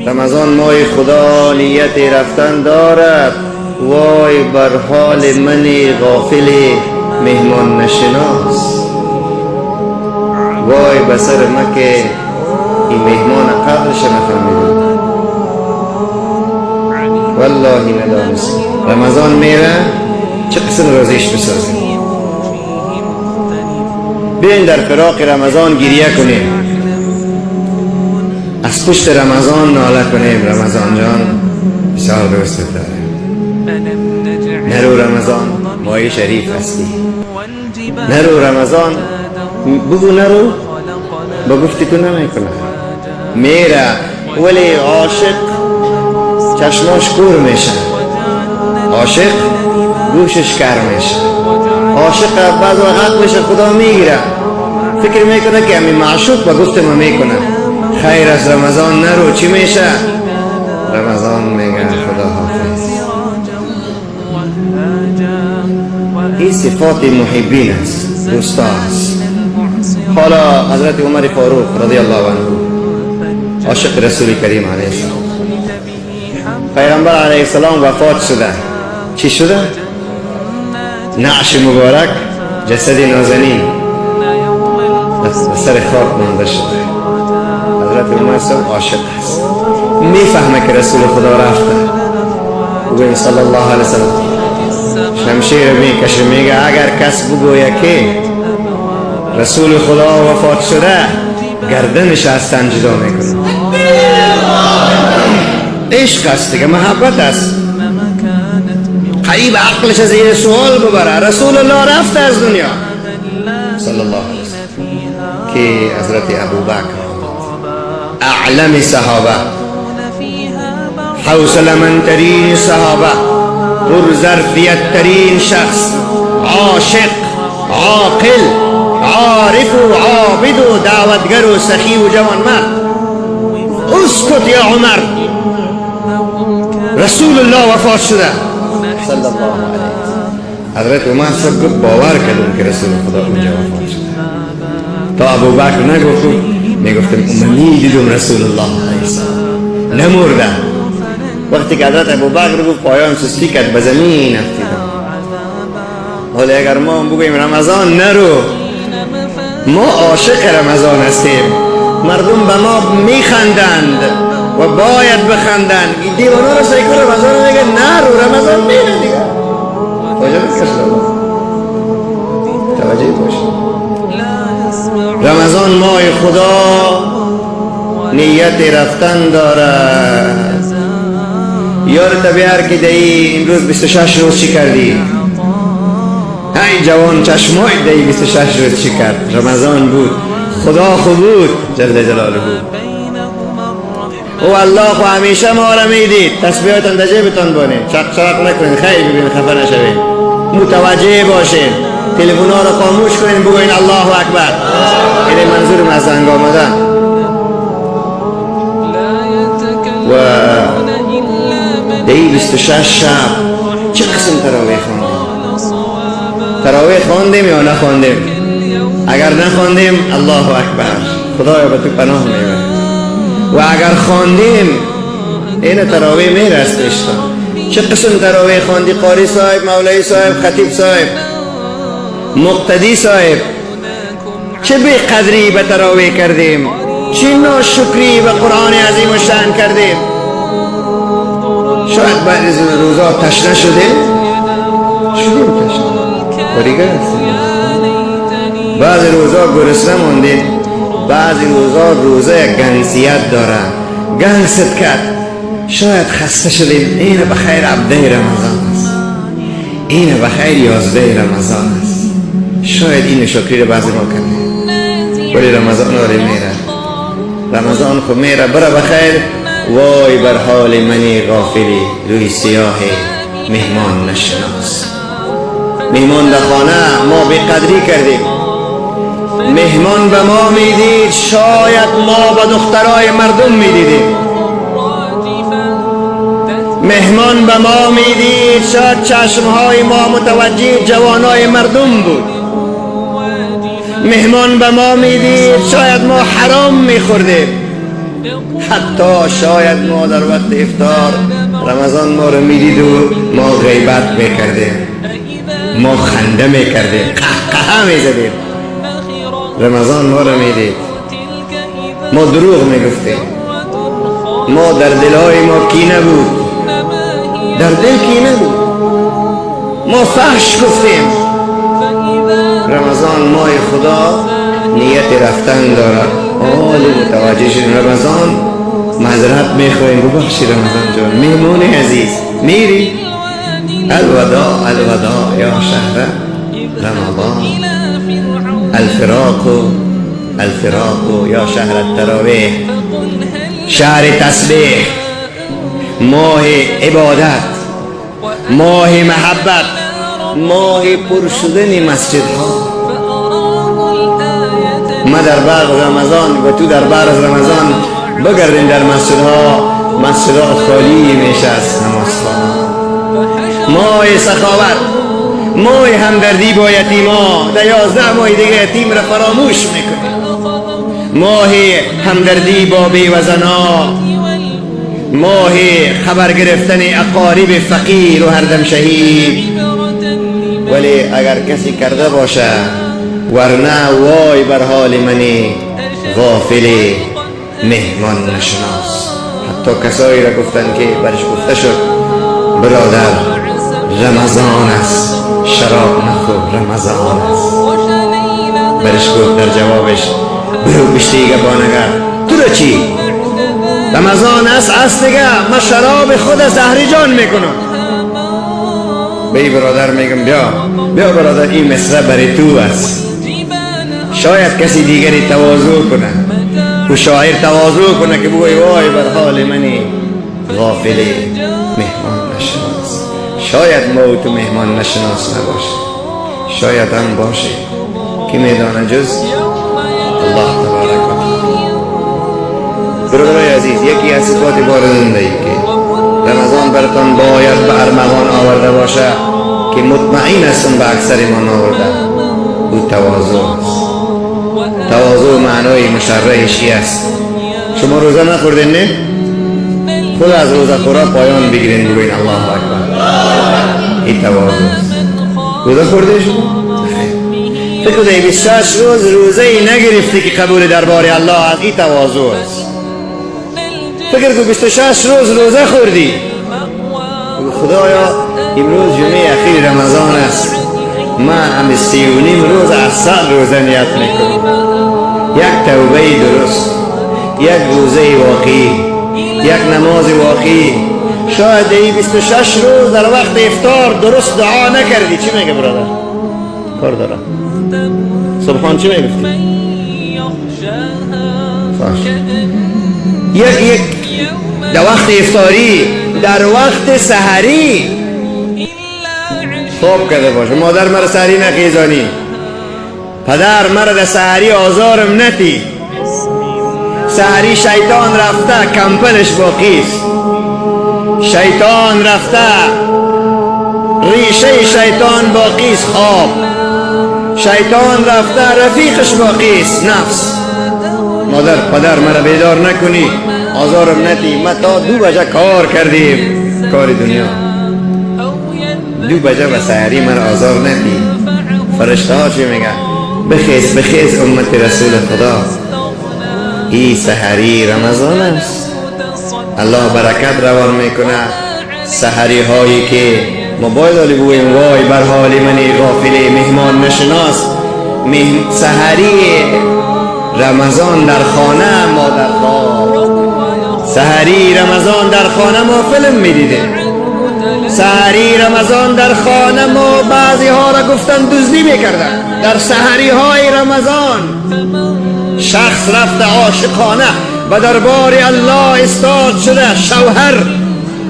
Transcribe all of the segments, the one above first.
Рамазон моҳи Худо нияти рафтан дорад, вой бар ҳоли мани ғофили меҳмон нашинос. Вой ба сари ма ки ин меҳмон қадрша нафаҳмидам. Валлоҳи надонист. Рамазон мера, чӣ қисм розиш бисозем? Биёин дар фироқи Рамазон гирия кунем, аз пушти Рамазон нола кунем. Рамазон ҷон, бисёр дӯстат дорем. Нару Рамазон, моҳи шариф ҳастӣ. Нару Рамазон, бугу нару, ба гуфти ту намекунад. Мера, вале ошиқ чашмош кур меша, ошиқ гӯшаш кар меша, ошиқ баъз вақт ақлша Худо мегира, фикр мекунад ки ҳамин маъшуқ ба гуфти ма мекунад. Хайр аз Рамазон нару, чӣ меша? Рамазон мега Худо ҳофиз. Ин сифоти муҳиббин аст, дӯсто аст. Ҳоло ҳазрати Умари Форуқ радиаллоҳу анҳу ошиқи Расули Карим алайҳиссалом. Пайғамбар алайҳиссалом вафот шуда, чӣ шуда? Наъши муборак, ҷасади нозанин ба сари хок монда шуда. Ҳазрати Умар саб ошиқ аст, мефаҳма ки Расули Худо рафта. Гӯем саллаллоҳу алайҳи васаллам шамшер мекаша, мега агар кас бугӯя ки Расули Худо вафот шуда, гарданаш аз тан ҷудо мекунад. Ишқ аст дига, маҳаббат аст. Қариб ақлаш зери суол бубара. Расулуллоҳ рафта аз дунё саллаллоҳу алайҳи васаллам, ки ҳазрати Абубакр, аълами саҳоба, ҳавсаламандтарини саҳоба, пурзарфияттарин шахс, ошиқ, оқил, орифу обиду даъватгару сахиву ҷавонмард. Ускут ё Умар, Расулуллоҳ вафот шуда саллаллоҳу алайҳи васаллам. Ҳазрати Умар саб гуфт бовар кардем ки Расули Худо унҷа вафот шуда. То Абубакр нагуфт, мегуфтем ман мидидум Расулуллоҳ алайҳиссалом намурда. Вақте ки ҳазрат Абубакр гуфт, поён сустӣ кард, ба замин афтидам. Ҳоло агар мо бигӯем Рамазон нару, мо ошиқи Рамазон ҳастем. Мардум ба мо механданд ва бояд биханданд. Девонаро сайку Рамазон мега нару, Рамазон мера дига. Тоҷа бикаш, таваҷҷӯҳ бошед. Рамазон моҳи Худо нияти рафтан дорад. Ёдата биар ки даи имрӯз 26 рӯз чӣ кардӣ? Ҳай ҷавон, чашмои даи 26 рӯз чӣ кард? Рамазон буд, Худо ху буд ҷалла ҷалолуҳу. Ӯ Аллоҳ ху ҳамеша моро медид. Тасбиҳотон дар ҷебтон бонед, чақ-чақ накунед, хайр бибинед, хафа нашавед, мутаваҷҷеҳ бошед, телефонҳоро хомӯш кунед, бигӯед Аллоҳу акбар. Ин манзурим аз занг омадан. Ва даи 26 шаб чӣ қисм таровеҳ хондем? Таровеҳ хондем ё нахондем? Агар нахондем, Аллоҳу акбар, Худоё, ба ту паноҳ мебарем. Ва агар хондем, ина таровеҳ мераст пештон. Чӣ қисм таровеҳ хонди, қори соҳиб, мавлавӣ соҳиб, хатиб соҳиб, муқтадӣ соҳиб? Чӣ беқадрӣ ба таровеҳ кардем? Чӣ ношукрӣ ба Қуръони азиму шаън кардем? Шояд баъди рӯзо ташна шудем, шудем ташна, коригар ҳастем. Баъзе рӯзо гурусна мондем, баъзе рӯзо рӯза як гангсият дорад, гангсат кард, шояд хаста шудем. Ина ба хайр 17 Рамазон аст, ина ба хайр 11 Рамазон аст. Шояд ин шукриро баъзе мо кардем, вале Рамазон оре мера, Рамазон хуб мера, бара ба хайр. Вой бар ҳоли мани ғофили рӯи сиёҳи меҳмон нашинос. Меҳмон дар хона, мо беқадрӣ кардем. Меҳмон ба мо медид, шояд мо ба духтарои мардум медидем. Меҳмон ба мо медид, шояд чашмҳои мо мутаваҷҷеҳи ҷавонои мардум буд. Меҳмон ба мо медид, шояд мо ҳаром мехӯрдем. حتی شاید ما در وقت افطار رمضان ما رو میدید و ما غیبت میکردیم، ما خنده میکردیم، قهقهه میزدیم. رمضان ما رو میدید، ما دروغ میگفتیم، ما در دلهای ما کینه بود، در دل کینه بود، ما فحش گفتیم. رمضان ماه خدا نیت رفتن دارد. حال متوجه شدیم رمضان معذرت میخواهیم، ببخشید رمضان جان، مهمون عزیز میری. الوداع الوداع یا شهر رمضان، الفراق الفراق یا شهر التراویح، شهر تسبیح، ماه عبادت، ماه محبت، ماه پر شدن مسجدها. ما در بعد رمضان و تو در بعد از رمضان بگردیم در مسجدها، مسجدها خالی میشه از نمازخوانان. ماه سخاوت، ماه همدردی با یتیما، در 11 ماه دیگه یتیم را فراموش میکنیم. ماه همدردی با بیوزنا، ماه خبر گرفتن اقارب فقیر و هردم شهید. ولی اگر کسی کرده باشه، ورنه وای بر حال منی غافل مهمان نشناس. حتی کسایی را گفتن که برش گفته شد برادر رمضان است، شراب نخور، رمضان است. برش گفت در جوابش برو پشتیگه بانگر، تو را چی؟ رمضان است، است دیگه، من شراب خود زهری جان میکنم. به ای برادر میگم بیا بیا برادر، این مصرع برای تو است. شاید کسی دیگری تواضع کنه و شاعر تواضع کنه که بگوی وای بر حال منی غافل مهمان نشناس. شاید ما و تو مهمان نشناس نباشه، شاید هم باشه که میدانه جز الله تبارک و تعالی. برادرای عزیز، یکی از صفات بارزنده ای که رمضان براتان باید به ارمغان آورده باشه که مطمئن هستم به اکثر ما آورده، او تواضع است. تواضع معنای مشرحش است. شما روزه نخوردین نه؟ خود از روزه خورا پایان بگیرین، بگوین الله اکبر. این تواضع است. روزه خورده شما؟ فکر کنید 26 روز روزه ای نگرفتی که قبول دربار الله است. این تواضع است. فکر کن 26 روز روزه خوردی، خدایا امروز جمعه اخیر رمضان است، من هم 3.5 روز از سال روزه نیت میکنم. یک توبه درست، یک روزه واقعی، یک نماز واقعی. شاید ای 26 روز در وقت افطار درست دعا نکردی. چی میگه برادر؟ کار داره. سبحان چی میگفتی؟ یک در وقت افطاری، در وقت سحری خواب کرده باشه. مادر مرا سحری نخیزانی، پدر مرا در سحری آزارم نتی. سحری شیطان رفته، کمپلش باقی است. شیطان رفته، ریشه شیطان باقی است، خواب. شیطان رفته، رفیقش باقی است، نفس. مادر پدر مرا بیدار نکنی، آزارم نتی. ما تا 2 بجه کار کردیم، کار دنیا. 2 بجه و سحری مرا آزار نتی. فرشته ها چی میگن؟ بخیز بخیز امت رسول خدا، ای سحری رمضان است. الله برکت روان میکنه. سحری هایی که ما باید آلی بگوییم وای بر حال منی غافل مهمان نشناس. سحری رمضان در خانه ما در خواب، سحری رمضان در خانه ما فیلم میدیدیم، سحری رمضان در خانه ما بعضی ها را گفتن دزدی میکردن. در سحری های رمضان شخص رفته عاشقانه و دربار الله استاد شده، شوهر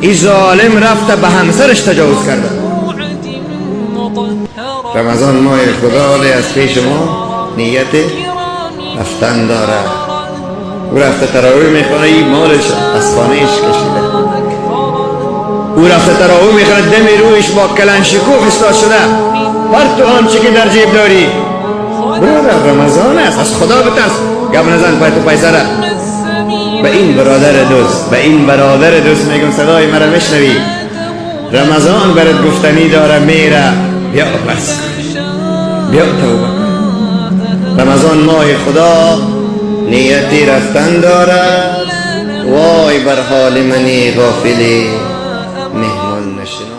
ای ظالم رفته به همسرش تجاوز کرده. رمضان ماه خدا از پیش ما نیت رفتن داره. او رفته تراویح میخوانه، ای مالش از خانهش کشیده. او رفته تراویح میخوانه، دم رویش با کلنشکوف استاد شده. بر تو آنچه که در جیب داری. برادر رمضان است، از خدا بترس. گپ نزن، پای تو پیسه را. Ба ин бародари дӯст, ба ин бародари дӯст мегӯм, садои маро мешнавӣ? Рамазон барат гуфтанӣ дора, мера биё, бас кун, биё тавба кун. Рамазон моҳи Худо нияти рафтан дорад, вой бар ҳоли мани ғофили меҳмон нашинос.